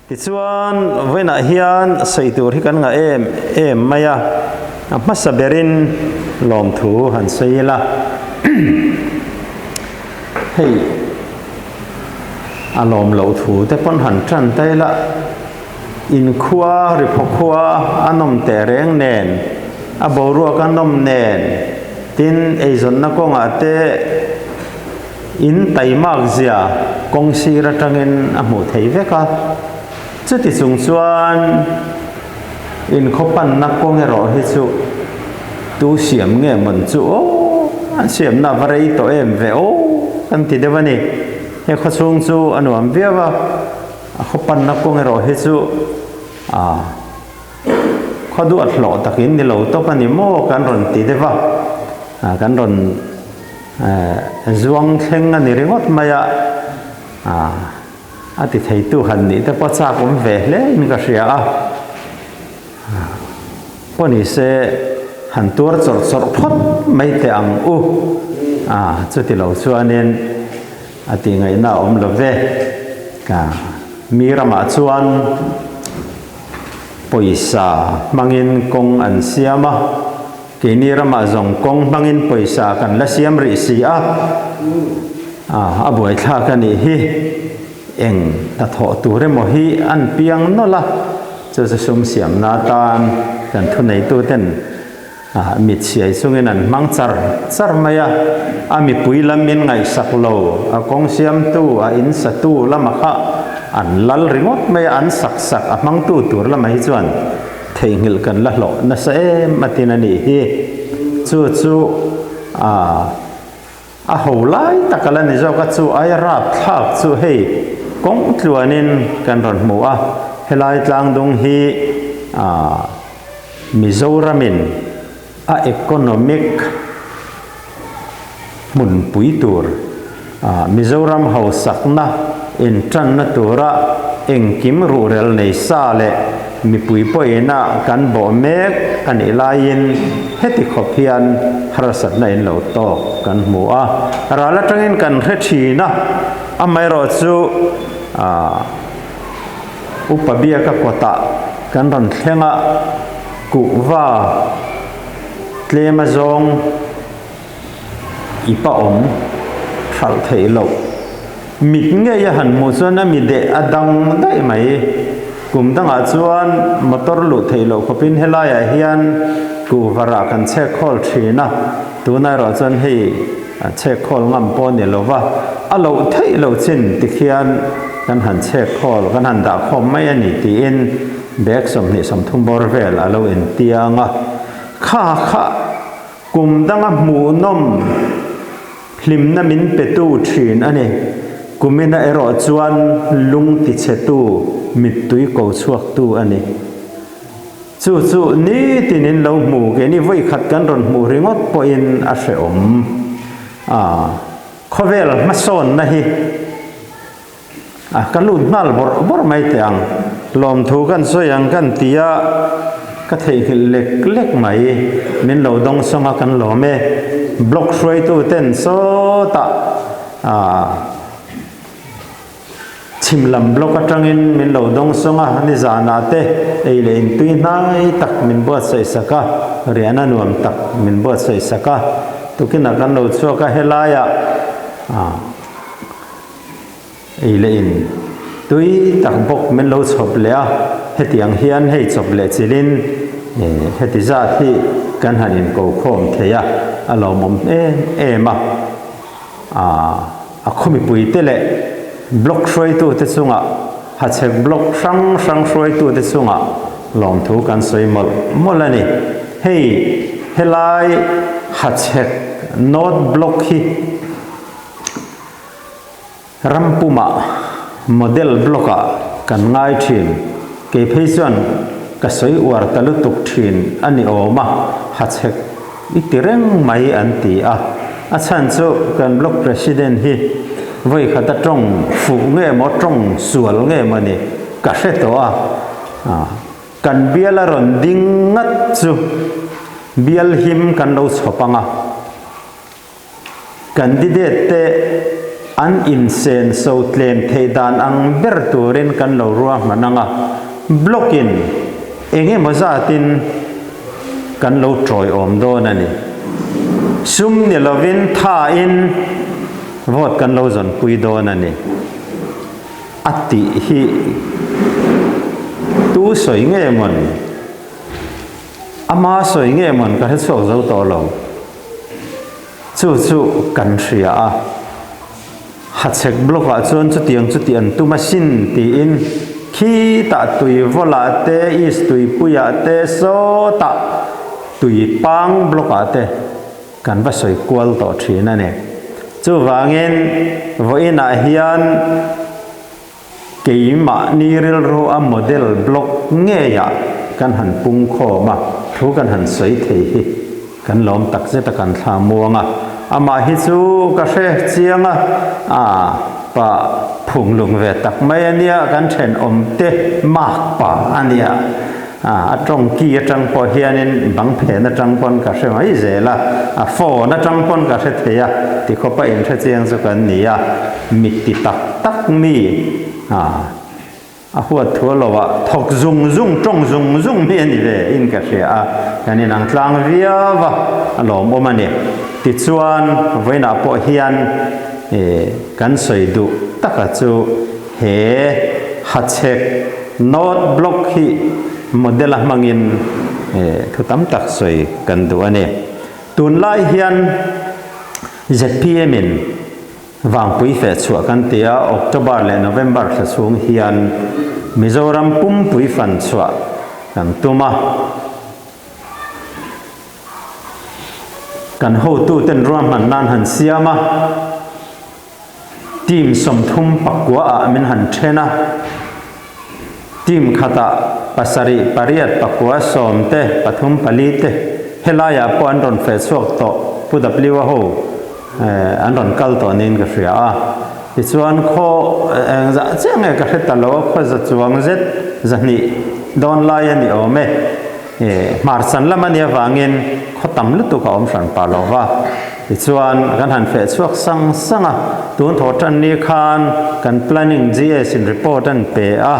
Tichuan, vawiinah hian sawi tur hi kan ngah em em mai a, a hmasa berin lawmthu han sawi ila. Hei, a lawm loh thu te pawn han tan ta ila, inkhua, riphaw khua a nawm teh reng nen, a boruak a nawm nen, tin eizawnna kawngah te, In taimak zia kawng sir atangin a hmuh theih vek a, chuti chung chuan inkhaw panna kawng erawh hi chu tu siam nge mawn chu aw, an siamna a va rei tawh em ve aw kan ti deuh a ni. He khaw chhung chu a nuam viau a, a khaw panna kawng erawh hi chu a khaw duat hlawh takin ni lo tawp a ni maw kan rawn ti deuh a, kan rawn. Zuang thleng a ni ringawt mai a, a ti theitu han nih te pawh chak awm ve hle in ka hria a, pawh ni se han tuar chawrh chawrh phawt mai teh ang u, chuti lo chuanin a tih ngaihna a awm lo ve, mi ramah chuan pawisa hmangin kawng an siam a. Keini ramah zawng kawng hmangin pawisa kan la siam rih si a, a buaithlak a nih hi. Eng hnathawh tur emaw hi an piang nawlh a, chu chu sum siamna atan kan thuneituten mit siai chungin an hmang char char mai a, a mipui lam min ngaihsak lo, a kawng siamtu, a in satu lama kha an lal ringawt mai a, an sak sak a hmangtu tur lamah hi chuan Theihnghilh kan la hlawh nasa em a tin a nih hi. Chu chu a a ho lai tak a la ni zawk a, chu ai rap thlak chu hei kawng tluanin kan rawn hmu a, helai tlangdung hi a Mizoramin a economic hmunpui tur a Mizoram hausakna intanna tura engkim ruhrel nei sa leh mipui pawhina kan bawh mek a nih laiin heti khawp hian harsatna in lo tawk kan hmu a, ral atangin kan hre thin a, amaherawhchu Upa Biaka kawtah kan rawn thleng a, kuhva tlem a zawng i pa awm hralh theih loh. Mit ngei a han hmuh chuan a mi deh a dang daih mai. Kum dangah chuan motor luh theih loh khawpin helaiah hian kuhva rah kan chhek khawl thin a, tunah erawh chuan hei chhek khawl ngam pawh a ni lo va, a loh theih loh chin tikhian kan han chhek khawl, kan han dah khawm mai a ni tiin bag 23 bawr vel a lo intiang a. Kha kha kum danga hmuhnawm hlimna min petu thin a ni. Kumina erawh chuan lung tichhetu, mittui ko chhuaktu a ni. Chu chu nitinin lo hmu keini vawi khat kan rawn hmuh ringawt pawhin a hrehawm. A, khawvel hmasawnna hi A, ka lut nghal bawrh bawrh mai teh ang. Lawmthu kan sawi ang kan ti a, ka theihnghilh lek lek mai. Min lo dawng sawng a kan lawm e. Block hruaitu ten sawtah a, chhim lam block atangin min lo dawng sawng a, nizanah te ei leh intui hnai tak min buatsaih sak a, riahna nuam tak min buatsaih sak a. Tukinah kan lo chhuak a, helaiah a. Ei leh in tui tak bawk min lo chhawp leh a, hetiang hian hei chawp leh chilhin heti zat hi kan han inko khawm thei a, a lawmawm em em a. A khaw mipuite leh block hruaitute chungah, hachhek block hrang hrang hruaitute chungah lawmthu kan sawi mawlh mawlh a ni. Hei helai hachhek North Block hi. Ram pumah model block ah kan ngai thin, kei phei chuan ka sawi uar ta lutuk thin a ni awm a, hachhek i ti reng mai an ti a, a chhan chu kan block president hi vawi khat a tawng fuh nge maw tawng sual nge maw ni ka hre tawh a, kan bial a rawn ding ngat chu bial him kan lo chhawp ang a. Candidate te An insenso tlem theih dan ang ber turin kan lo ruahman ang a, block in eng emaw zatin kan lo tawiawm dawn a ni. Sum ni lovin thain vote kan lo zawnpui dawn a ni. A tih hi tu sawi nge mawn? Ama sawi nge mawn ka hrechhuak zo tawh lo. Chu chu kan hria a. Hachhek block ah chuan chutiang chu tih an tum asin tiin khitah tui vawlah te, East tuipuiah te, sawtah tui pang block ah te kan va sawi kual tawh thin a ni. Chuvangin vawiinah hian keimahni rilru a model block ngeiah kan han pung khawm a, thu kan han sawi thei hi kan lawm tak zet a kan thla muang a. Amah hi chu ka hre chiang a, a pa phunglung ve tak mai a nia, kan thenawm te mak pa a nia. A tawng ki atang pawh hianin bang phen atang pawn ka hre mai zel a, a phone atang pawn ka hre thei a, ti khawpa inhre chiang chu kan ni a, mit ti tak tak mi a a huat thu a lo ah thawk zung zung tawng zung zung mi a ni ve in ka hria a, kan inang tlang viau a, a lawmawm a ni. Tichuan vawiinah pawh hian kan sawi duh taka chu He hachhek note block hi model a hmangin thu tam tak sawi kan duh a ni. Tunlai hian zpm in Vangpui feh chhuah kan ti a, October leh November thla chhung hian Mizoram pumpui fan chhuah kan tum a. Kan hotuten ruahman nan han siam a. Team 34 ah min han then a, team khatah pasarih, pariat, pakua, sawm te, pathum, pali te helaiah pawh an rawn feh chhuak tawh Pu W a ho an rawn kal tawh niin ka hria a. Tichuan khaw engzah chiah nge ka hre ta lo a, khaw za chuang zet zahnih dawn lai a ni awm e. Hmarchan lam a nih avangin khaw tam lutuk a awm hran pah lo va. Tichuan kan han feh chhuak sang sang a, tun thaw tan ni khan kan planning GS in report an pe a,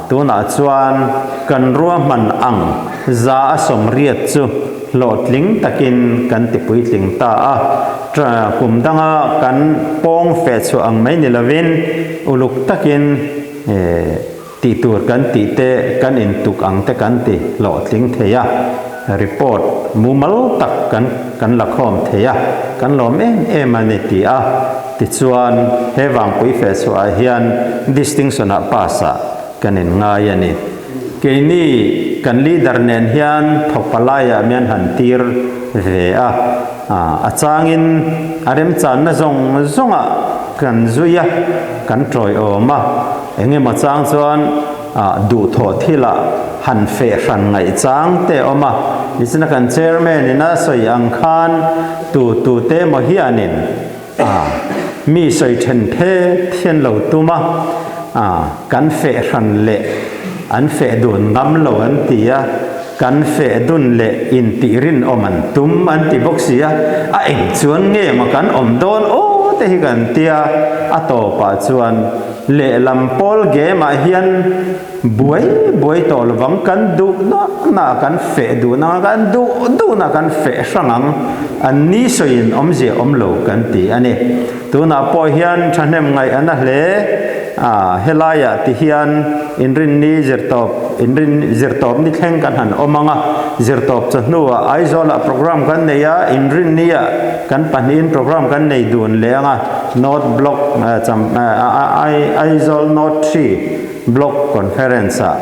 tunah chuan kan ruahman ang za a 80 chu hlawhtling takin kan ti puitling ta a, kum danga kan pawng feh chhuah ang mai ni lovin uluk takin Tih tur kan tih te, kan intuk ang te kan ti hlawhtling thei a, report mumal tak kan kan la khawm thei a, kan lawm em em a ni ti a. Tichuan, he Vangpui fehchhuah ah hian distinction ah pass ah kan in ngai a ni. Keini kan leader nen hian thawk palai ah mian han tir ve a, a changin a remchanna zawng zawng ah kan zui a, kan tawiawm a. Eng emaw chang chuan duhthawh thilah han feh hran ngaih chang te a awm a, nichina kan chairman in a sawi ang khan tu tu te emaw hianin mi sawi then phet hian lo tum a, kan feh hran leh an feh dun ngam lo an ti a, kan feh dun leh intih rinawm an tum an ti bawk si a, a eng chuan nge maw kan awm dawn aw te hi kan tia, a tawpah chuan Lehlam pawl game ah hian buai buai tawh lovang, kan duh na kan feh duh na kan duh duh na kan feh hrang ang, an ni sawiin awmzia awm lo kan ti a ni. Tunah pawh hian thahnem ngaih a na hle a, helaiah ti hian inrinni zirtawp inrin zirtawp ni thleng kan han awm ang a, zirtawp chawhnuah Aizawlah program kan nei a, inrinniah kan pahnihin program kan nei dun leh ang a. North Block Aizawl North 3 Block Conference ah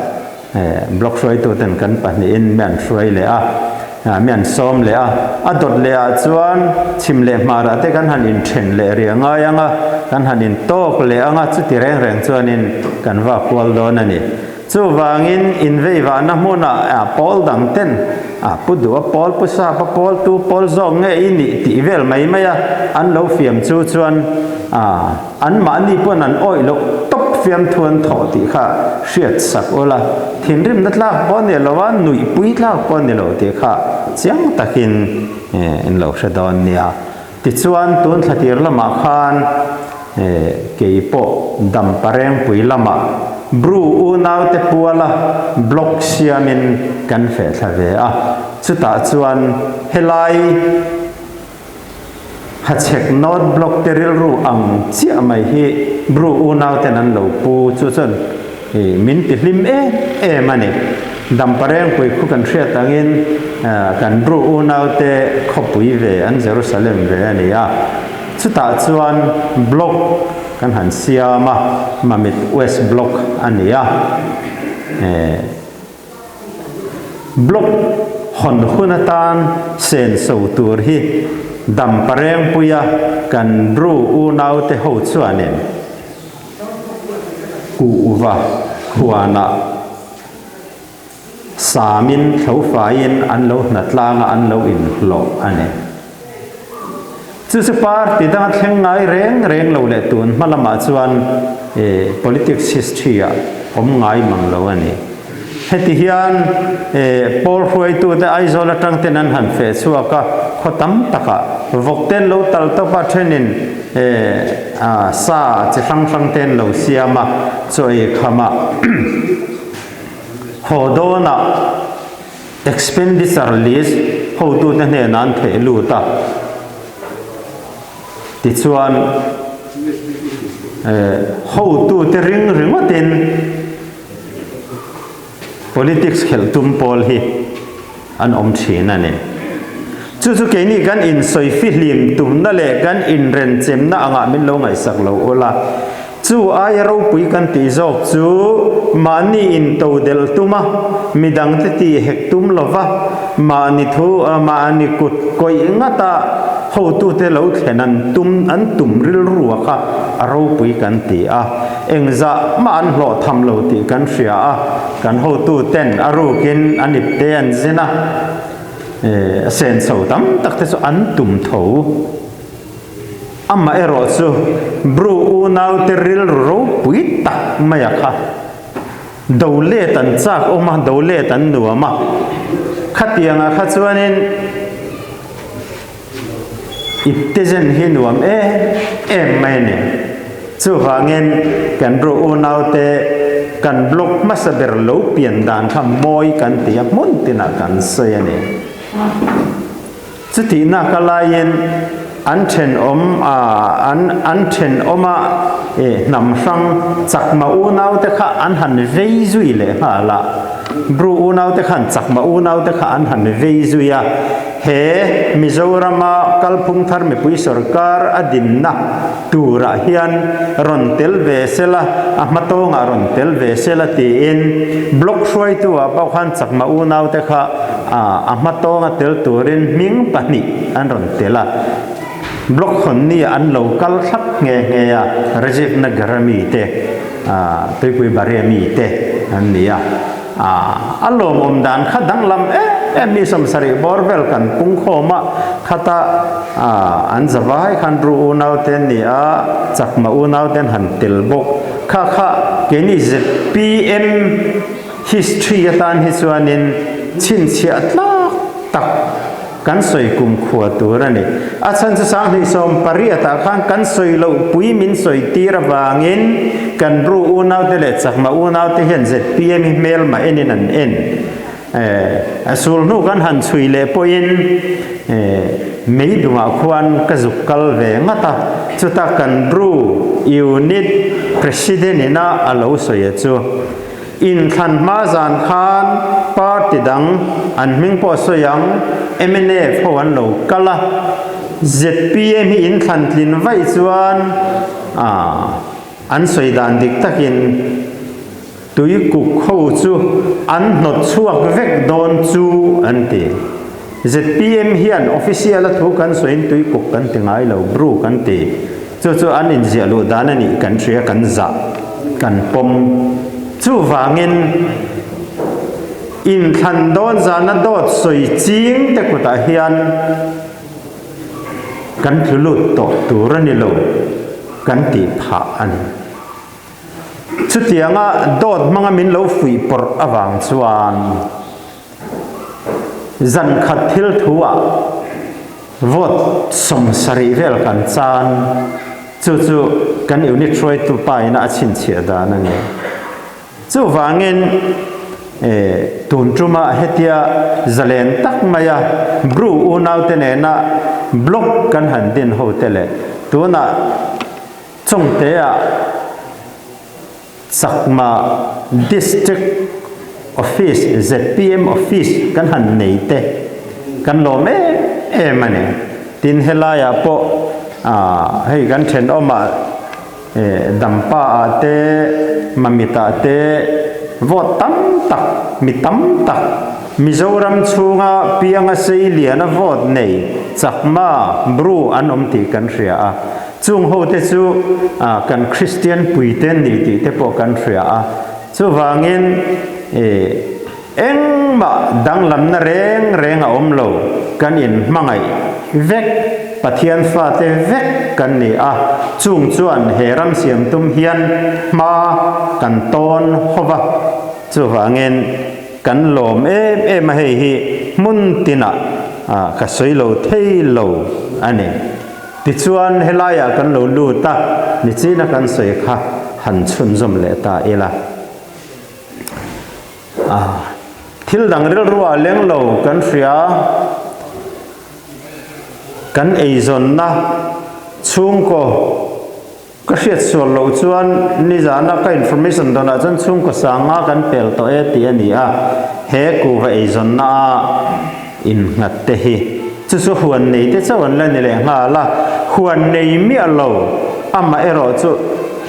Block hruaituten kan pahnihin mi an hruai leh a, mi an sawm leh a. A dawt leh ah chuan chhim leh hmarah te kan han inthen leh rih angai ang a, kan han intawk leh ang a, chuti reng reng chuanin kan va kual dawn a ni. Chuvangin inveivahna hmunah pawl dang ten a pu duh a pawl, pu sap a pawl, tu pawl zawk nge i nih tih vel mai mai a an lo fiam chu chuan anmahni pawn an awih loh tawp fiamthu an thawh tih kha hriat sak ula, thinrimna tlak pawh a ni lo a, nuihpui tlak pawh a ni lo tih kha chiang takin in lo hre dawn nia. Tichuan tun thlatir lamah khan kei pawh Damparengpui lamah Bru unaute puala block siamin kan feh thla ve a, chutah chuan helai Hachhek North Block te rilru ang chiah mai hi Bru unauten an lo pu chu chuan min ti hlim em em a ni. Damparengpui khu kan hriat angin kan Bru unaute khawpui ve an Jerusalem ve a ni a. Chutah chuan Block kan han siam a, Mamit West Block a ni a. Block hawn hun atan senso tur hi Damparengpuia kan Bru unaute ho chuanin kuhva huanah samin thlofaiin an lo hnatlang a, an lo inhlawh a ni. Chu chu party danga thleng ngai reng reng lo leh tun hma lamah chuan politics history ah awm ngai mang lo a ni. Heti hian pawl hruaitute Aizawl atang ten an han feh chhuak a, khaw tam takah vawk ten lo tal tawp a, thenin sa chi hrang hrang ten lo siam a, chaw ei khamah haw dawnah Expenditure list hotute hnenah an theh lut a, tichuan hotute ring ringawtin politics khelh tum pawl hi an awm thin a ni. Chu chu keini kan insawi fihlim tumna leh kan inrenchemna angah min lo ngaihsak lo ula. Chu aia ropui kan tih zawk chu mahni intodelh tum a, midangte tih hek tum lova, mahni thu, mahni kut kawih ngata hotute lo thlen an tum, an tum rilru a kha a ropui kan ti a. Engzah mah an hlawh tham lo tih kan hria a, kan hotuten a rukin an ipte an zin a, senso tam tak te chu an tum tho. Amaherawh chu Bru unaute rilru ropui tak mai a kha. Do let an chak awm a, do let an nuam a. Khatiangah kha chuanin iptezen hi nuam em em mai a ni. Chuvangin kan Bru unaute kan blog hmasa ber lo pian dan kha mawi kan ti a, hmun tinah kan sawi a ni. Chutihnak a laiin an thenawm a an an thenawm a e hnam hrang chakma unaute kha an han vei zui leh nghal a, Bru unaute khan chakma unaute kha an han vei zui a, he Mizorama kalphung thar mipui sorkar a dinna turah hian rawn tel ve sela, a hmatawngah rawn tel ve sela tiin block hruaitu ah pawh khan chakma unaute kha a hmatawnga tel turin hming pahnih an rawn tel a, block hawn ni ah an lo kal thlap nghe nghe a, Rajiv Nagar a mi te, Tuipui Bari a mi te an ni a, a lawmawm dan kha danglam em em mi sawmsarih bawr vel kan pung khawm a, khata an zavai khan Bru unau te an ni a, Chakma unau te an han tel bawk, kha kha keini zpm. History atan hi chuanin chhinchhiah tlak tak kan sawi kum khua tur a ni. A chhan chu 2018 ah khan kan sawi loh pui min sawi tir avangin kan Bru unaute leh Chakma unaute hian zpm hi hmelmah enin an en. A sul hnu kan han chhui leh pawhin meidungah khuan ka zuk kal ve ngat a, chuta kan Bru unit president ina a lo sawi a chu. Inthlan hma zan khan party dang an hming pawh sawi ang, mnf ho an lo kal a, zpm hi inthlan tlin vaih chuan an sawi dan dik takin tuikuk ho chu an hnawt chhuak vek dawn chu an ti. Zpm hian official a thu kan sawiin tuikuk kan ti ngai lo, Bru kan ti. Chu chu an inziah luh dan a nih kan hria, kan zah, kan pawm. Chuvangin inthlan dawn zana dawt sawi ching te kutah hian kan tlu lut tawh tur a ni lo kan tih phah a ni. Chutianga dawt hmanga min lo fuih pawrh avang chuan zan khat thil thu ah. Vote 70 vel kan chan, chu chu kan unit hruaitu pa ina a chhinchhiah dan a ni. Chuvangin tun tuma hetia zalen tak maia Bru unaute nena block kan han din ho te leh tunah Chawngtea Chakma District Office, zpm Office, kan han nei te kan lawm em em a ni. Tin helaiah pawh hei kan thenawmah Dampa ah te, Mamit ah te vote tam tak, mi tam tak Mizoram chhunga pianga sei liana vote nei Chakma, Bru an awm tih kan hria a. Chung ho te chu kan Kristian puite an ni tih te pawh kan hria a. Chuvangin engmah danglamna reng reng a awm lo, kan inhmangaih vek, Pathian fate vek kan ni a, chung chuan he ram siam tum hian hma kan tawn ho va, chuvangin kan lawm em em a hei hi hmun tinah ka sawi lo thei lo a ni. Tichuan helaiah kan lo lut a, nichina kan sawi kha han chhunzawm leh ta ila. Thil dang rilruah leng lo kan hria, kan eizawnna chhungkaw ka hriat sual loh chuan nizana ka information dawnah chuan chhungkaw sanga kan pel tawh e tih a ni a, he kuhva eizawnna a innghat te hi chu chu huan nei te chauh an la ni leh nghal a, huan nei miah lo amah erawh chu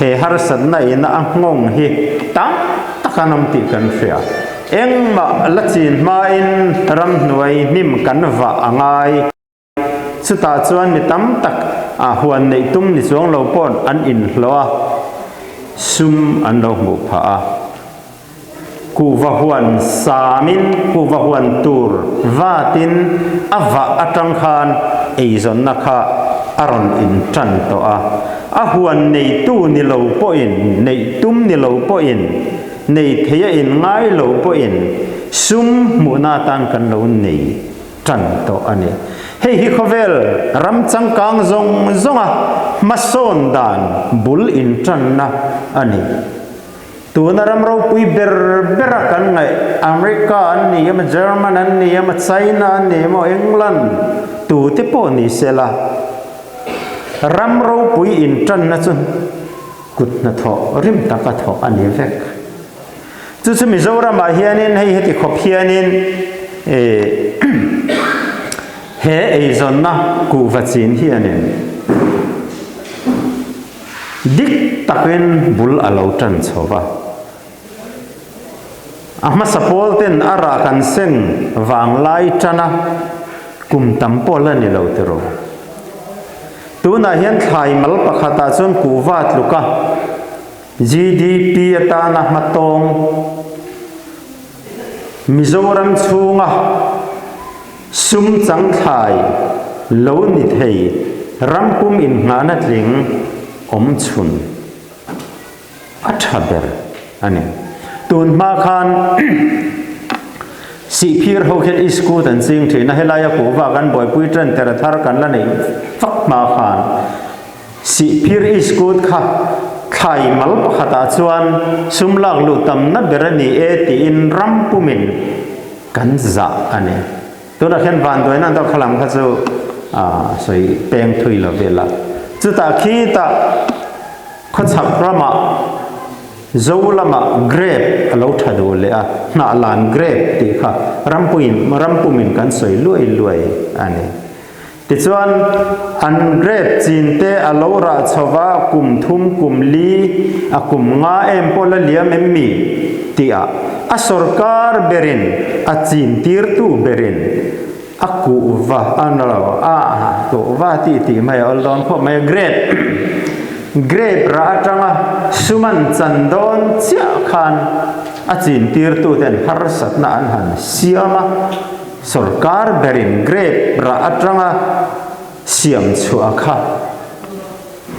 he harsatna ina a nghawng hi tam tak an awm tih kan hria. Engmah la chin hmain ramhnuai hnim kan vah a ngai. Chutah chuan mi tam tak a huan neih tum ni chuang lo paw'n an inhlawh a, sum an lo hmuh phah a. Kuhva huan samin kuhva huan tur vatin a vah atang khan eizawnna kha a rawn intan tawh a. A huan neitu ni lo pawhin, neih tum ni lo pawhin, nei thei a inngai lo pawhin sum hmuhna atan kan lo nei tan tawh a ni. Hei hi khawvel ram changkang zawng zawnga hmasawn dan bul intanna a ni. Tuna ram ropui ber bera kan ngaih America an ni emaw, German an ni emaw, China an ni emaw, England tute pawh ni sela, ram ropui intanna chu kut hnathawh rim taka thawh a ni vek. Chu chu Mizoramah hianin hei heti khawp hianin he eizawnna kuhva chin hianin dik takin bul a lo tan chho va. A hmasa pawl ten a rah kan seng vanglai tana kum tam pawh la ni lo tiraw. Tunah hian thlai mal pakhatah chuan kuhva tluk a. GDP atana hmatawng Mizoram chhunga sum changthlai lo ni thei rampum inngahna tling awm chhun a tha ber a ni. Tun hma khan Sihphir ho khian iskut an ching thin a, helaia kuhva kan buaipui tan ter thar kan la neih vak hma khan Sihphir iskut kha thlai mal pakhatah chuan sum lak luh tamna ber a ni e tiin ram pumin kan zah a ni. Tunah khian vanduaina an deuh kha lam kha chu sawi peng thui lo vel a. Chutah khitah khawchhak ramah Zo lamah grape a lo tha duh leh a, hnah lan grape tih kha rampuiin ram pumin kan sawi luai luai a ni. Tichuan, an grape chin te a lo rah chho va, kum thum, kum li, a kum nga em pawh la liam em mi? Tih ah a sorkar berin, a chin tirtu berin a kuhva, a na lo, a kuhva tih tih mai a awl dawn khawp mai a, grape, grape rah atanga sum an chan dawn chiah khan a chin tirtu ten harsatna an han siam a. Sorkar berin grape rah atanga siam chhuah kha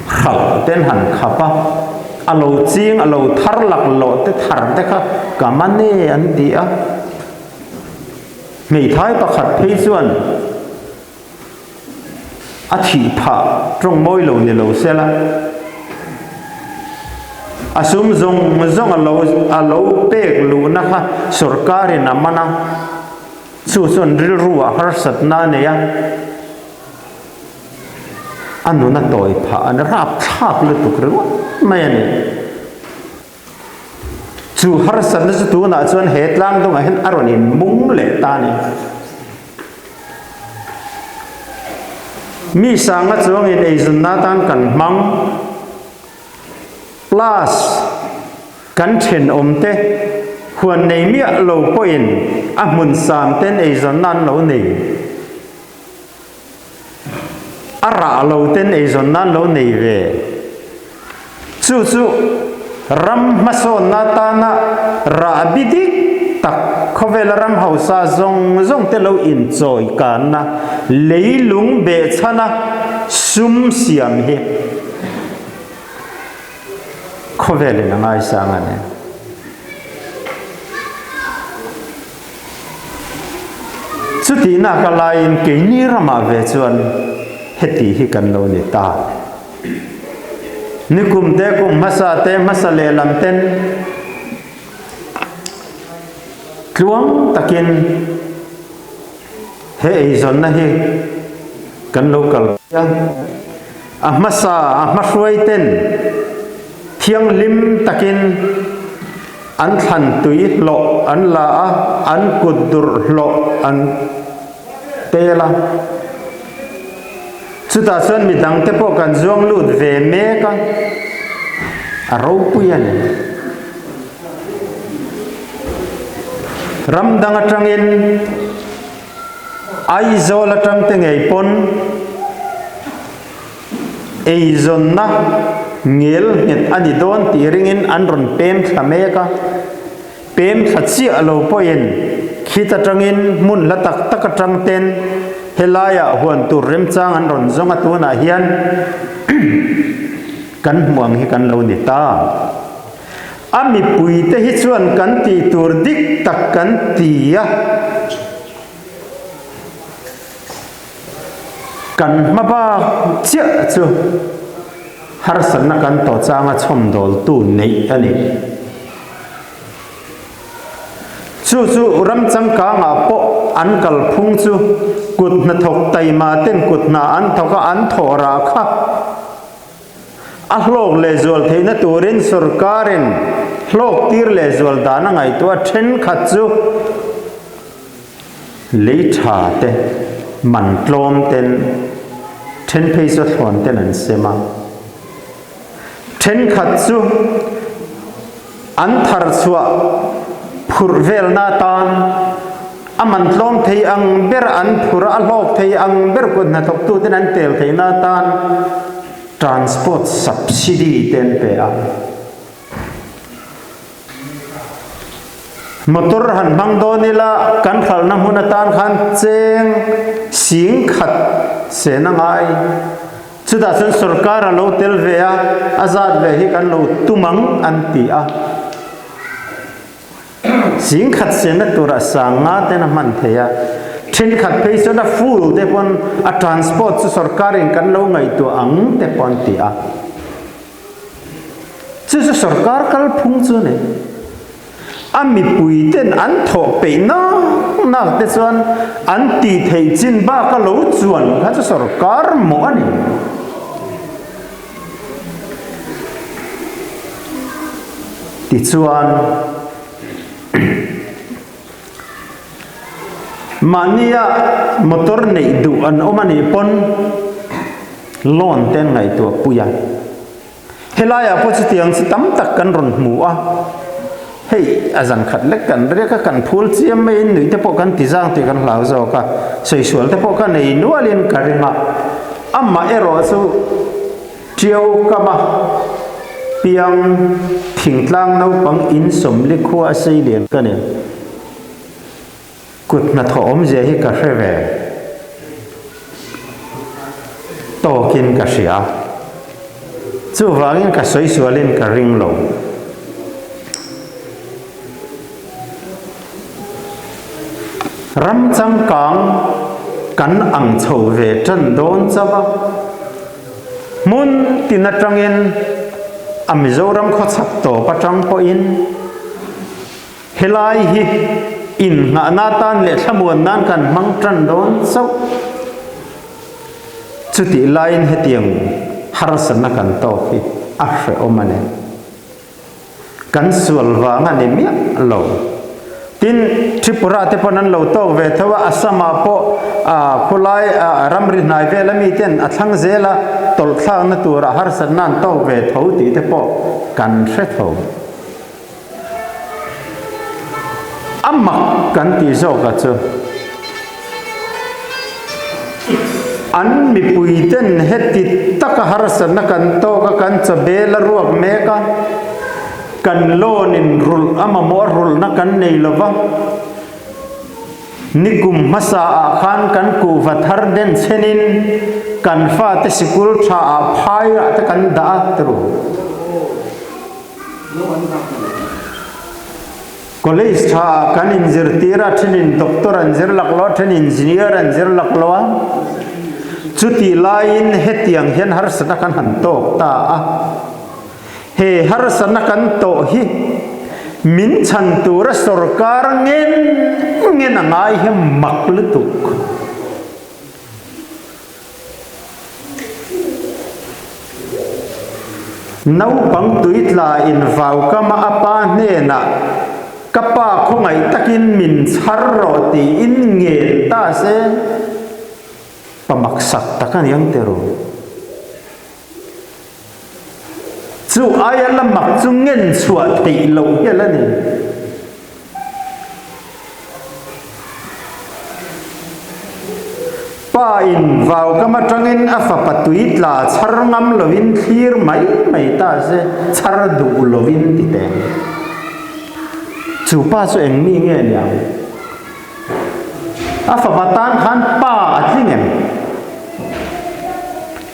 hralh ten han khap a, a lo ching a lo thar lak loh te thar te kha ka man e an ti a. Hmeithai pakhat phei chuan. A thih phah tawng mawi lo ni lo sela. A sum zawng zawng a lo a lo pek luhna kha sorkarin a man a, chu chuan rilru ah harsatna a nei a, a nun a tawi phah a ni, rapthlak lutuk ringawt mai a ni. Chu harsatna chu tunah chuan he tlang dawngah hian a rawn inmung leh ta a ni. Mi sanga chuangin eizawnna atan kan hmang plus kan thenawmte huan nei miah lo pawhin a hmun samten eizawnna an lo nei. A rah lo ten eizawn nan lo nei ve. Chu chu ram hmasawnna atana rahbi dik tak khawvela ram hausa zawng zawng te lo inchawi kanna leilung behchhana sum siam hi khawvelin a ngaisang a ni. Chutihnak a laiin keini ramah ve chuan heti hi kan lo ni ta. Nikum te, kum hmasa te, hmasa lehlam ten tluang takin he eizawnna hi kan lo kal a. A hmasa, a hmahruai ten thianghlim takin An thlan tui hlawh an la a, an kut durh hlawh an tel a. Chutah chuan mi dangte pawh kan zuang lut ve mek a, a ropui a ni. Ram dang atangin Aizawl atangte ngei pawn Eizawnna ngel nghet a ni dawn tih ringin an rawn pem thla mek a, pem thla chiah lo pawhin khit atangin hmun hla tak tak atang ten helaiah huan tur remchang an rawn zawng a, tunah hian kan hmuh ang hi kan lo ni ta. A mipuite hi chuan kan tih tur dik tak kan ti a. Kan hma bak chiah chu harsatna kan tawh changa chhawmdawltu neih a ni. Chu chu ram changkangah pawh an kalphung chu kut hnathawk taima ten kut hna an thawk a, an thawh rah kha. A hlawk lehzual theihna turin sorkarin hlawk tir lehzual dan a ngaihtuah thenkhat chu lei tha te, man tlawm ten, then phei chu thlawn ten an sem a. Thenkhat chu An thar chhuah phurh velna atan a man tlawm thei ang ber an phur a, a hlawk thei ang ber kut hnathawktuten an tel theihna atan transport subsidy te an pe a. Motor han hmang dawn ila kan hralhna hmun atan khan cheng 10,000 sen a ngai. Chutah chuan sorkar a lo tel ve a, a zat ve hi kan lo tum ang an ti a. 10,000 senna turah sanga ten a hman thei a. Thenkhat phei chuan a full te pawn a transport chu sorkarin kan lo ngaihtuah ang te pawh an ti a. Chu chu sorkar kalphung chu a ni. A mipui ten an thawh peih nak nak te chuan an tih theih chin bak a lo chuan kha chu sorkar mawh a ni. Tichuan mahnia motor neih duh an awm a nih pawn loan te an ngaihtuah pui a. Helaiah pawh chutiang chu tam tak kan rawn hmu a, hei a zan khat lek kan riak a, kan phul chiam maiin nuih te pawh kan ti zang tih kan hlau zawk a, sawi sual te pawh ka nei nualin ka ring a, amah erawh chu Tiau kama piang thingtlang naupang in sawmli khua a sei lian ka ni. Kut hnathawh awmzia hi ka hre ve tawkin ka hria. Chuvangin ka sawi sualin ka ring lo. Ram changkang. kan ang chho ve tan dawn chauh a. Hmun tin atangin a Mizoram khawchhak tawp atang pawhin helai hi innghahna atan leh thlamuan nan kan hmang tan dawn chauh. Chutih laiin hetiang harsatna kan tawk hi a hrehawm a ni. Kan sual vang a ni miah lo. Tin, Tripura te pawn an lo tawk ve tho a, Assam ah pawh khulai ramri hnai vel a mi ten a thlang zel a, tawlh thlakna turah harsatna an tawk ve tho tih te pawh kan hre tho. A mak kan tih zawk a chu an mipui ten heti taka harsatna kan tawk a, kan chawbel a ruak mek a, kan loan in rulh a mamawh a rulhna kan nei lo va, nikum hmasa ah khan kan kuhva thar den chhenin kan fate sikul tha ah phai ah te kan dah a tiro. College tha ah kan inzirtir a, thenin doctor an zir lak lo a, then engineer an zir lak lo a. Chutih laiin hetiang hian harsatna kan han tawk ta a. He harsatna kan tawh hi min chhan tura sorkar ngen ngen a ngai hi mak lutuk. Naupang tuitla in vaukama a pa hnenah, Ka pa khawngaih takin min chhar rawh tiin ngen ta se, pa maksak tak a ni ang tiraw? Chu aia la mak chu ngen chhuah theih loh hial a ni. Pa in vaukam atangin a fapa tui tla chhar ngam lovin thlir mai mai ta se, chhar duh lovin ti teh. Chu pa chu eng mi nge niang? A fapa tan khan pa a tling em?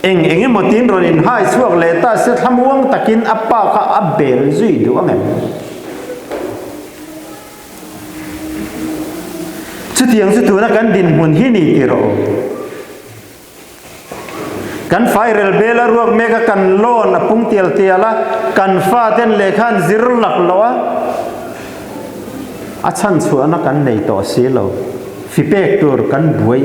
Eng eng emaw tiin rawn inhai chhuak leh ta se thlamuang takin a pa kha a bel zui duh ang em? Chutiang chu tuna kan dinhmun hi ni ti rawh u. Kan fairel bel a ruak mek a, kan loan a pung tial tial a, kan faten lehkha an zir lak loh a, a chhan chhuahna kan nei tawh si lo, fi pek tur kan buai.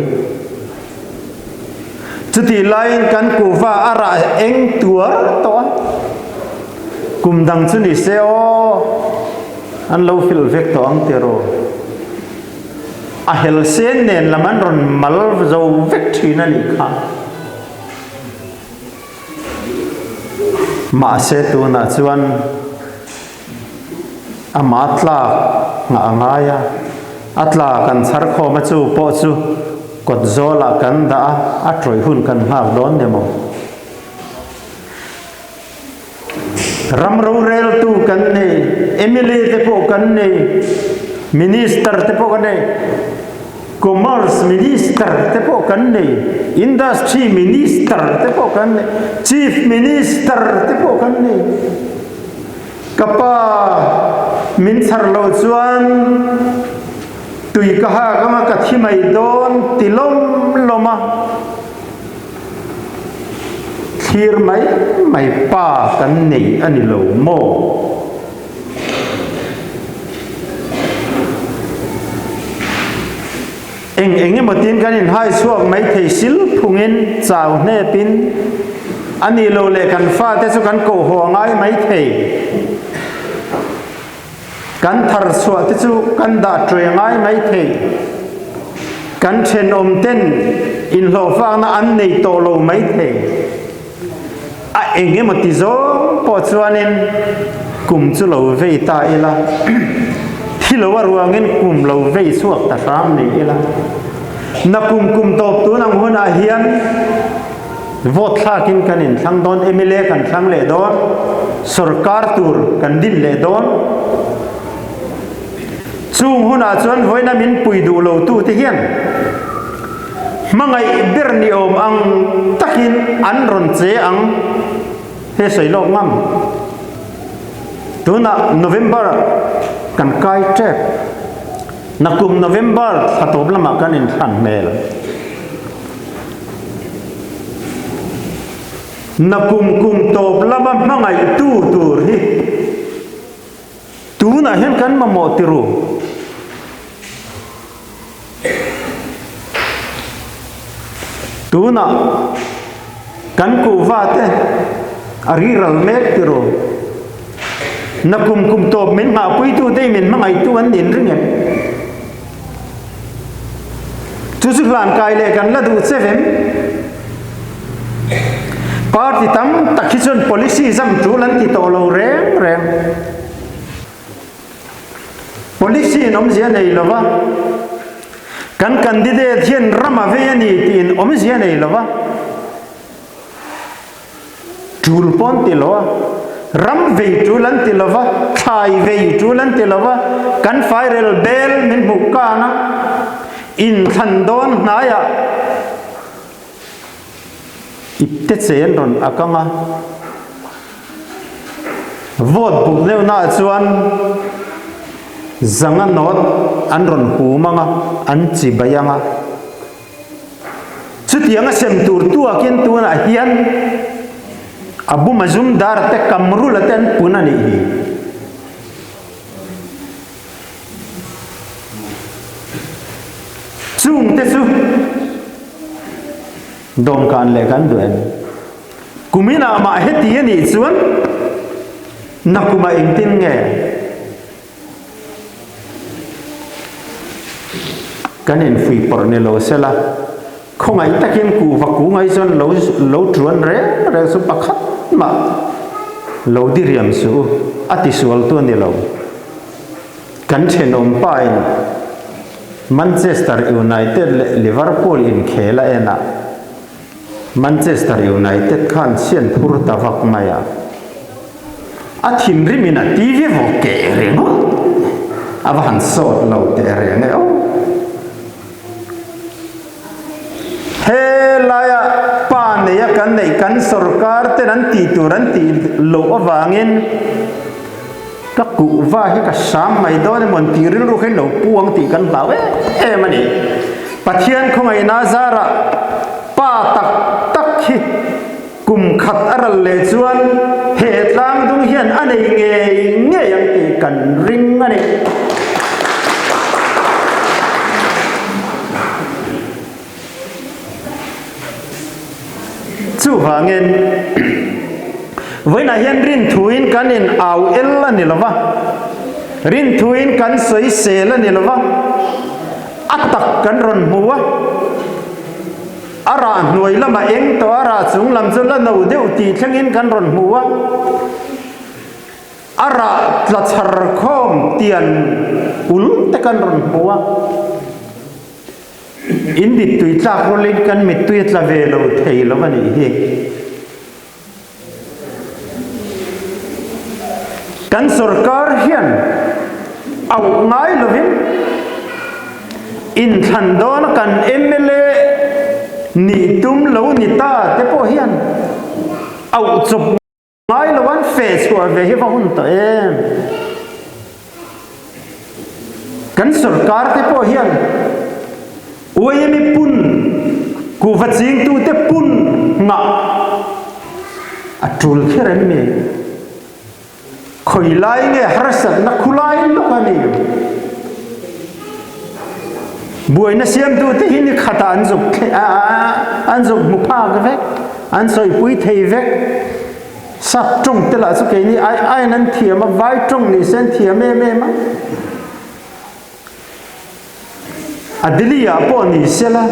Chutih laiin kan kuhva a rah eng tuar tawh a, kum dang chu ni se aw, an lo filh vek tawh ang ti rawh. A hel sen nen lam an rawn mal zo vek thin a nih kha. Mahse tunah chuan amah tlak nghah a ngai a, a tla kan chhar khawm a chu pawh chu kawt zawlah kan dah a, a tawih hun kan nghak dawn ni maw? Ram roreltu kan nei, mla te pawh kan nei, minister te pawh kan nei, commerce minister te pawh kan nei, industry minister te pawh kan nei, chief minister te pawh kan nei. Ka pa min chhar lo chuan tui ka hak anga ka thi mai dawn ti lawm lawm a. Thlir mai mai pa kan nei a ni lo maw? Eng eng emaw tin kan inhai chhuak mai thei sil phungin chau hnepin a ni lo leh kan fate chu kan koh haw ngai mai thei. Kan thar chhuah te chu kan dah ṭuai ngai mai thei. Kan ṭhenawm ten inhlawhfakna an nei tawh lo mai thei. A eng emaw ti zawng pawh chuanin kum chu lo vei ta ila, thi lo a ruangin kum lo vei chhuak ta hram ni ila. Nakum kum tawp tun ang hunah hian Vote thlakin kan inthlang dawn, mla kan thlang leh dawn, sorkar tur kan din leh dawn. Chung hunah chuan vawiina min pui duh lo tu te hian hmangaih ber ni awm ang takin an rawn che ang he sawi lawk ngam. Tunah November kan kai tep. Nakum November thla tawp lamah kan inthlan hmel. Nakum kum tawp lama hmangaihtu tur hi tunah hian kan mamawh ti ru. Tunah kan kuhva te a riral mek ti ru. Nakum kum tawp min nghahpuitu te hi min hmangaihtu an nin ring em? Chu chu hlan kai leh kan la duh che vem? Party tam tak hi chuan policy zam tul an ti tawh lo reng reng. Policy in awmzia nei lova, kan candidate hian ram a vei a ni tiin awmzia nei lova, Tul pawh an ti lo a, ram vei tul an ti lo va, thlai vei tul an ti lo va, kan fairel bel min hmuh kan a, inthlan dawn hnaiah ipte che an rawn ak ang a, vote buk deuhnaah chuan zanga nawt an rawn hum ang a, an chibai ang a. Chutiang a sem tur tuakin tunah hian Abu Mazumdar te Kamrula te an pun a nih hi. Chung te chu dawmkan leh kan duh em? Kuminah mah heti a nih chuan nakumah engtin nge? Kan infuihpawrh ni lo sela, khawngaih takin kuhva kung ai chuan lo lo tuan reng reng chu pakhat mah lo diriam suh u, a tisual tu a ni lo. Kan thenawm pain Manchester United leh Liverpool inkhel a en a, Manchester United khan chhian phur ta vak mai a. A thinrimin a TV vawk keh ringawt a va han sawt lo teh reng e aw. He laia pa neia kan neih kan sorkar ten an tih tur an tih loh avangin ka kuhva hi ka hram mai dawn emaw an tih rilru kha in lo pu ang tih kan hlau em em a ni. Pathian khawngaihna zarah pa tak tak hi Kum khat a ral leh chuan he tlangdung hian a nei ngei ngei ang tih kan ring a ni. Chuvangin, vawiinah hian rinthuin kan in au el a ni lo va, rinthuin kan sawisel a ni lo va, a tak kan rawn hmu a. A rah hnuai lamah eng tawh a rah chung lam chu la no deuh tih thlengin kan rawn hmu a, a rah tla chhar khawm tian ul te kan rawn hmu a, in mittui tlak rualin kan mittui a tla ve lo thei lo a nih hi. Kan sorkar hian auh ngai lovin inthlan dawna kan mla nih tum lo ni ta te pawh hian auh chawp ngai lo an feh chhuah ve hi va hun tawh em. Kan sorkar te pawh hian UAMI pun kuhva chingtute pun ngah a tul kher em mi? Khawi lai nge harsatna khulai lawk a ni? Buaina siamtute hi ni khatah an zuk an zuk hmu phak vek, an sawipui thei vek. Sap tawng te lah chu keini ai aiin an thiam a, vai tawng ni se an thiam em em a. A Delhi ah pawh ni sela,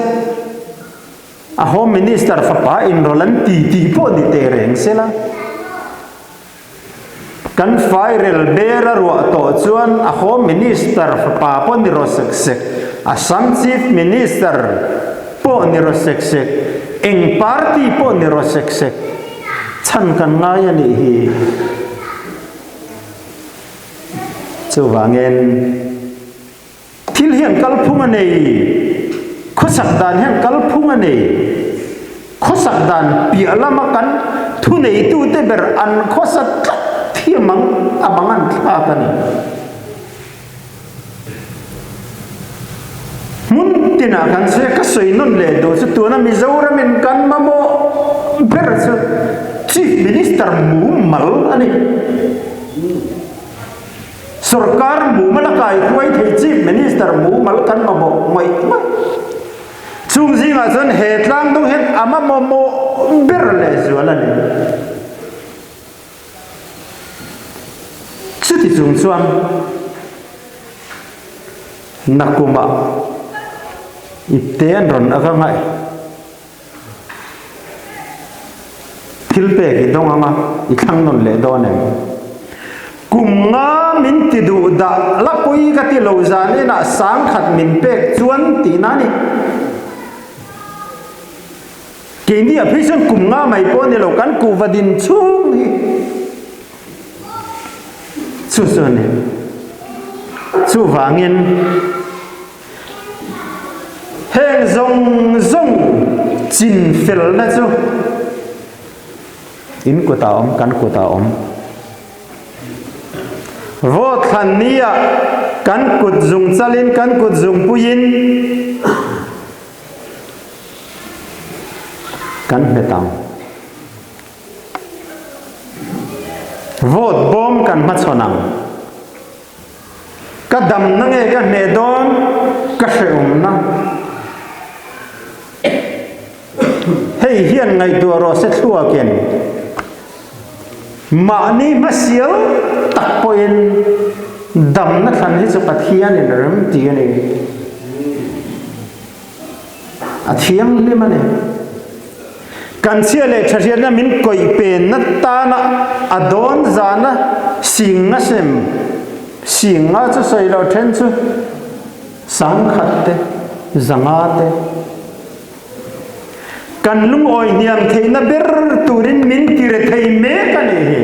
a Home Minister fapa inrawlh an ti tih pawh ni teh reng sela. Kan fairel ber a ruah tawh chuan a Home Minister fapa pawh ni rawh sek sek, Assam Chief Minister pawh ni rawh sek sek, eng party pawh ni rawh sek sek, chhan kan ngai a nih hi. Chuvangin thil hian kalphung a nei, khawsak dan hian kalphung a nei. Khawsak dan piah lama kan thuneitute ber an khawsa tlat thiam ang a bang an thlak a ni. Hmun tinah kan sawi a, ka sawi nawn leh duh chu tuna Mizoramin kan mamawh ber chu. Chief Minister mumal a ni. Sorkar mumal a kaihruai thei Chief Minister mumal kan mamawh ngawih ngawih. Chung zingah chuan he tlangdung hian a mamawh ber lehzual a ni. Chuti chung chuan nakumah ipte an rawn ak anga thil pek i dawng anga i thlang nawn leh dawn em? Kum nga min ti duh dah la pawi ka ti lo zan inah sangkhat min pek chuan tihna a ni. Keini a phei chuan kum nga mai pawh a ni lo, kan kuhva din chhung hi chu chu a ni. Chuvangin heng zawng zawng chin felna chu in kutah a awm, kan kutah a awm. Vote thlan nia kan kut zung chalin kan kut zungpuiin Kan hmet ang. Vote bawm kan hmachhawn ang. Ka damna nge ka hneh dawn ka hrehawmna. Hei hian ngaihtuah rawh se thluakin mahni hmasial tak pawhin damna thlan hi chu Pathianin rem ti a ni. A thianghlim a ni. Kan chhia leh tha hriatna min kawih penna tana a dawn zana singa sem, singa chu sawi loh then chu sangkhat te, zanga te. Kan lungawi hniam theihna ber turin min tire thei mek a nih hi.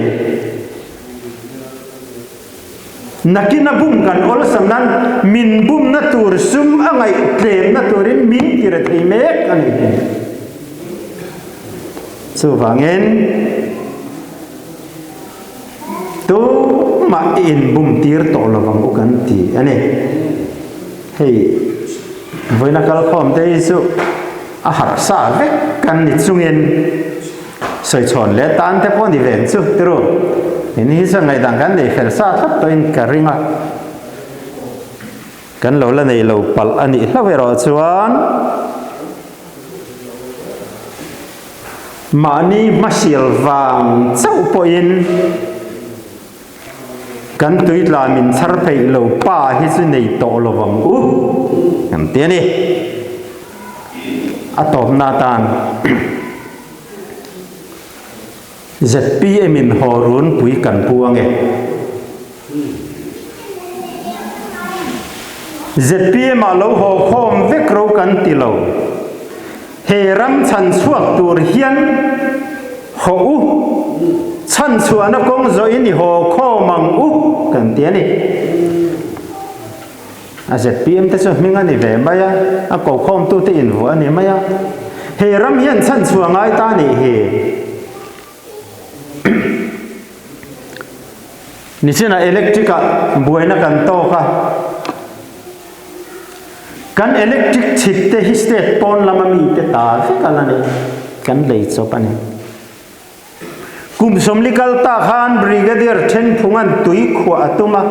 Nakin a bum kan awlsam nan min bumna tur sum a ngaih tlemna turin min ti rethei mek a ni hi. Chuvangin tumah i inbum tir tawh lovang u kan ti a ni. Hei vawiina kalkhawm te hi chu a harhsa vek kan ni chungin Sawichhawn leh tan te pawh ni ve chu tiru. In hi chuan ngaihdan kan nei fel sa tlat tawhin ka ring a. Kan lo la nei lo palh a nih hlauh erawh chuan mahni hmasial vang chauh pawhin Kan tuitla min chhar theih lo pa hi chu nei tawh lo vang u kan ti a ni. A tawpna atan ZPM in haw runpui kan pu ange. ZPM ah lo haw khawm vek ro kan ti lo. He ram chhan chhuak tur hian haw u, chhan chhuahna kawng zawhin i haw khawm ang u kan ti a ni. A ZPM te chu hming a ni ve mai a, a ko khawmtute invuah a ni mai a. He ram hian chhan chhuah ngai ta nih hi. Nichinah electric ah buaina kan tawk a. Kan electric chhit te hi state pawn lama mite ta vek a la ni, kan lei chawp a ni. Kum sawmli kal ta khan Brigadier Thenphunga'n tui khuah a tum a,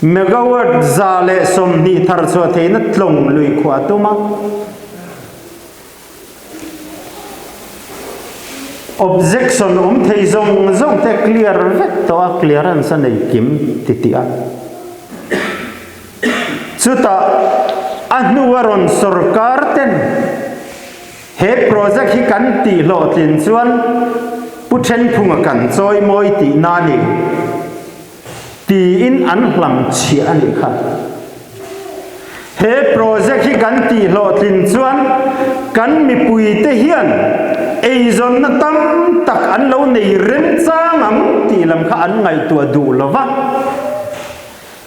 megawatt 120 thar chhuah theihna tlawng lui khuah a tum a. Objection awm thei zawng zawng te clear vek tawh a, clearance a nei kim ti tih a. Chutah a hnu a rawn sorkar ten he project hi kan tih hlawhtlin chuan Pu Thenphunga kan chawi mawi tihna a ni tiin an hlam chhiah a nih kha. He project hi kan tih hlawhtlin chuan kan mipuite hian eizawnna tam tak an lo nei remchang ang tih lam kha an ngaihtuah duh lo va.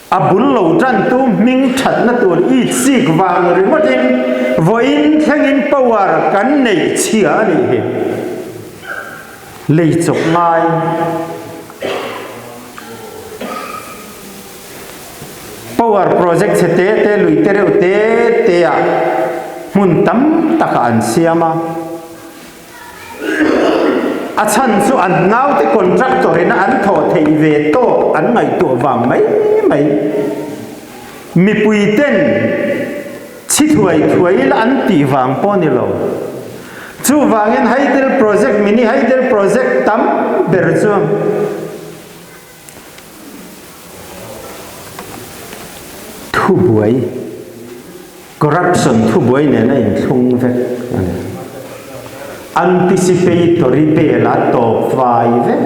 A bul lo tantu hming thatna tur itsik vang ringawtin vawiin thlengin power kan neih chhia a nih hi. Lei chawp ngai. Power project chhe te te lui te reuh te te ah hmun tam takah an siam a. A chhan chu an naute contractor ina an thawh theih ve tawk an ngaihtuah vang mai mai. Mipui ten chhi thuai thuai ila an tih vang pawh ni lo. Chuvangin Hydel Project, Mini Hydel Project tam ber chu Thubuai, Corruption thubuai nen a inthlung vek a ni. Anticipatory bail a tawp vai vek.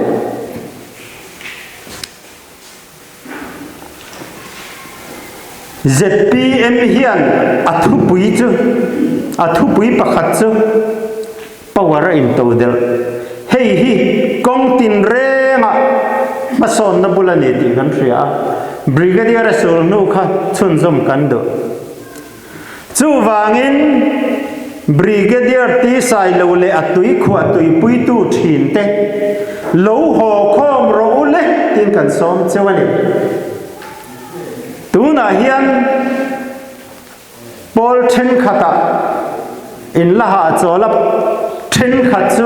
ZPM hian a thupui chu, a thupui pakhat chu power a intodelh. Hei hi kawng tinrengah hmasawnna bul a ni tih kan hria a, Brigadier a sul hnu kha chhunzawm kan duh. Chuvangin Brigadier T Sailo leh a tuikhuah tuipuitu thinte lo haw khawm rawh u le tiin kan sawm cheu a ni. Tunah hian Pawl thenkhatah in la hahchawl a, thenkhat chu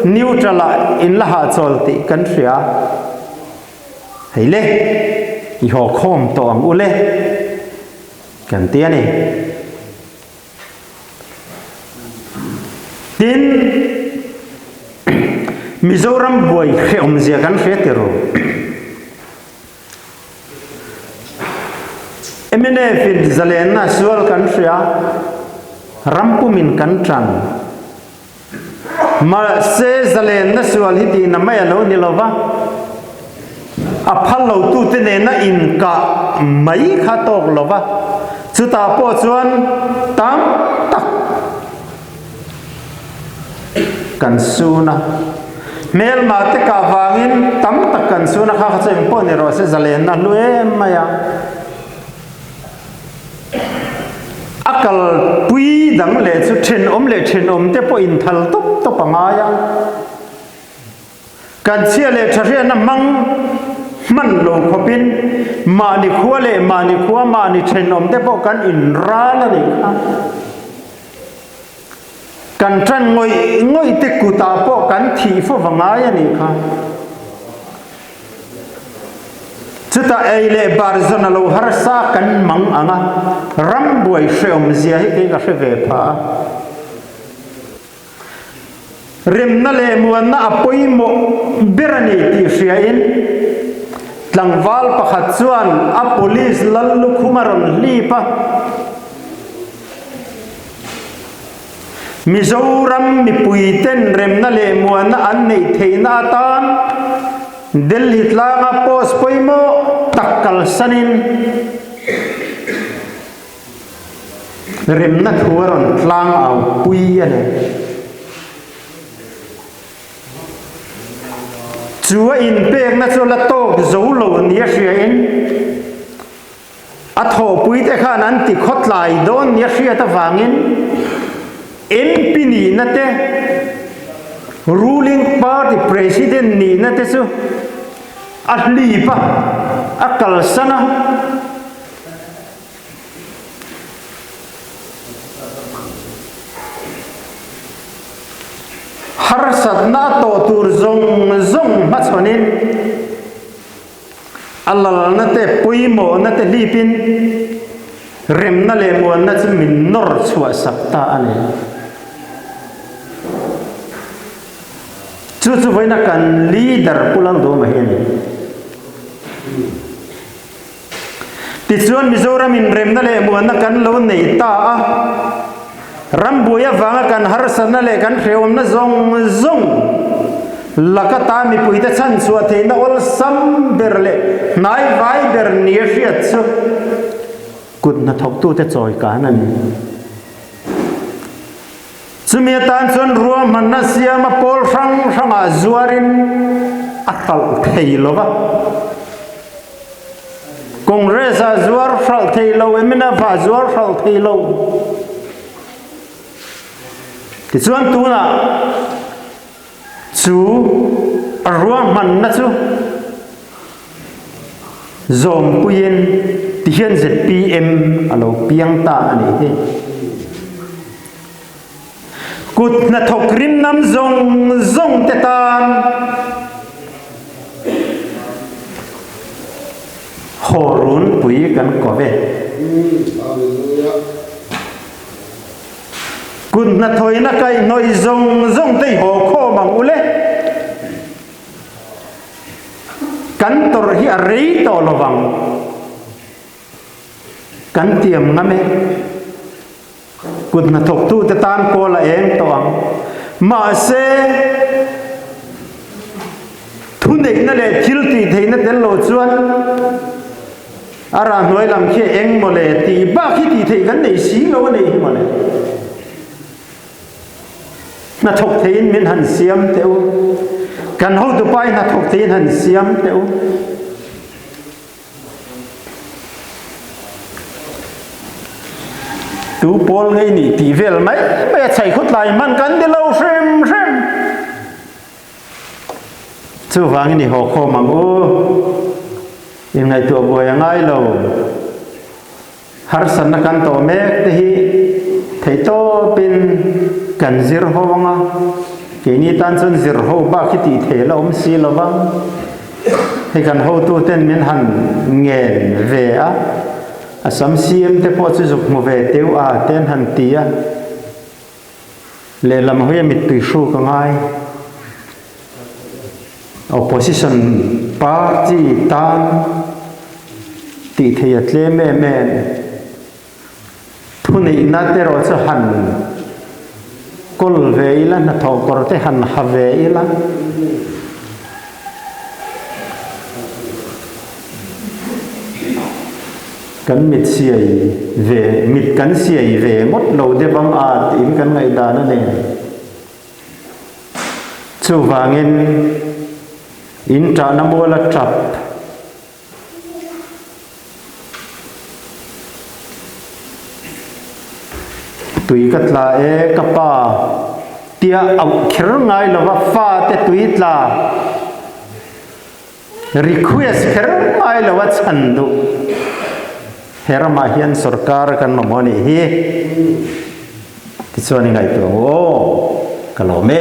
neutral ah in la hahchawl tih kan hria. Hei le, i haw khawm tawh ang u le, kan ti a ni. Tin, Mizoram buai hrehawmzia kan hria tiraw? Mnf in zalenna sual kan hria, ram pumin kan tan. Mahse zalenna sual hi tihna mai a lo ni lova, a phal lo tute nena inkah mai kha tawk lova, chutah pawh chuan tam tak Kan sun a, hmelmah te kah vangin tam tak kan sun a, kha kha chu engpawh ni rawh se zalenna hlu em mai a. A kalpui dang leh chu thenawm leh thenawm te pawh inthal tawp tawp a ngai a. Kan chhia leh tha hriatna hmang hman lo khawpin mahni khua leh mahni khua mahni thenawm te pawh kan inral a nih kha. Kan tan ngawih ngawih te kutah pawh kan thih fo va ngai a nih kha. Chutah ei leh bar zawn a lo harsa kan mang ang a, ram buai hreawm zia hi kei ka hre ve pha a. Remna leh muanna a pawimawh ber a ni tih hriain tlangval pakhat chuan a police lal lukhum a rawn hlip a. Mizoram mipuiten remna leh muanna an neih theihna atan Delhi tlanga post pawimawh tak kalsanin remna thu a rawn tlang au pui a ni. Chu a inpekna chu la tawk zo lo nia hriain A thawhpuite khan an ti khawtlai dawn nia hriat avangin MP nihna te, ruling party president nihna te chu a hlip a, a kalsan a. Harsatna a tawh tur zawng zawng hmachhawnin, A lalna te pawimawhna te hlipin remna leh muanna chu min nawr chhuah sak ta a ni. Chu chu vawiina kan leader Pu Lalduhawma hi a ni. Tichuan Mizoram in remna leh muanna kan lo nei ta a, rambuai avanga kan harsatna leh kan hrehawmna zawng zawng laka ta mipuite chhanchhuah theihna awlsam ber leh hnaivai ber nia hriat chu kut hnathawktute chawi kan a ni. Chumi atan chuan ruahmanna siama pawl hrang hrangah zuarin a hralh thei lo va. Congress ah zuar hralh thei lo, MNF ah zuar hralh thei lo. Tichuan tunah chu a ruahmanna chu zawmpuiin tihian ZPM a lo piang ta a nih hi. Kut hnathawk rimnam zawng zawng te tan haw runpui kan ko ve. Kut hnathawina kaihhnawih zawng zawng te i haw khawm ang u le. Kan tawrh hi a rei tawh lo vang. Kan tiam ngam e. Kut hnathawktute tan kawl a eng tawh ang. Mahse, thuneihna leh thil tih theihna tel lo chuan a rah hnuai lam khi a eng mawle tih bak hi tih theih kan nei si lo a nih hi mawle. Hnathawk theiin min han siam teh u. Kan hotupa hi hnathawk theiin han siam teh u. Tu pawl ngei nih tih vel mai mai a chhai khawtlai hman kan ni lo hrim hrim. Chuvangin i haw khawm ang u. Inngaihtuah buai a ngai lo. Harsatna kan tawh mek te hi theihtawpin kan zir ho ang a, keini tan chuan zir ho bak hi tih theih la awm si lo va, hei kan hotuten min han ngen ve a, Assam CM te pawh chu zuk hmu ve teu a te an han ti a, lehlam hawi a mittui hruk a ngai. Opposition party tan tih theih a tlem em em. Thuneihna te erawh chu han kawl ve ila, hnathawh kawr te han ha ve ila. Kan mit siai ve, mit kan siai ve ngawt lo deuh ang a tiin kan ngaihdan a ni. Chuvangin, in ṭahna mual a ṭap. Tui ka tla e, ka pa, tia auh kher ngai lova fate tui tla request kher ngai lova chhan duh. He ramah hian sorkar kan mamawh a nih hi. Tichuan i ngaihtuah ang u aw, ka lawm e.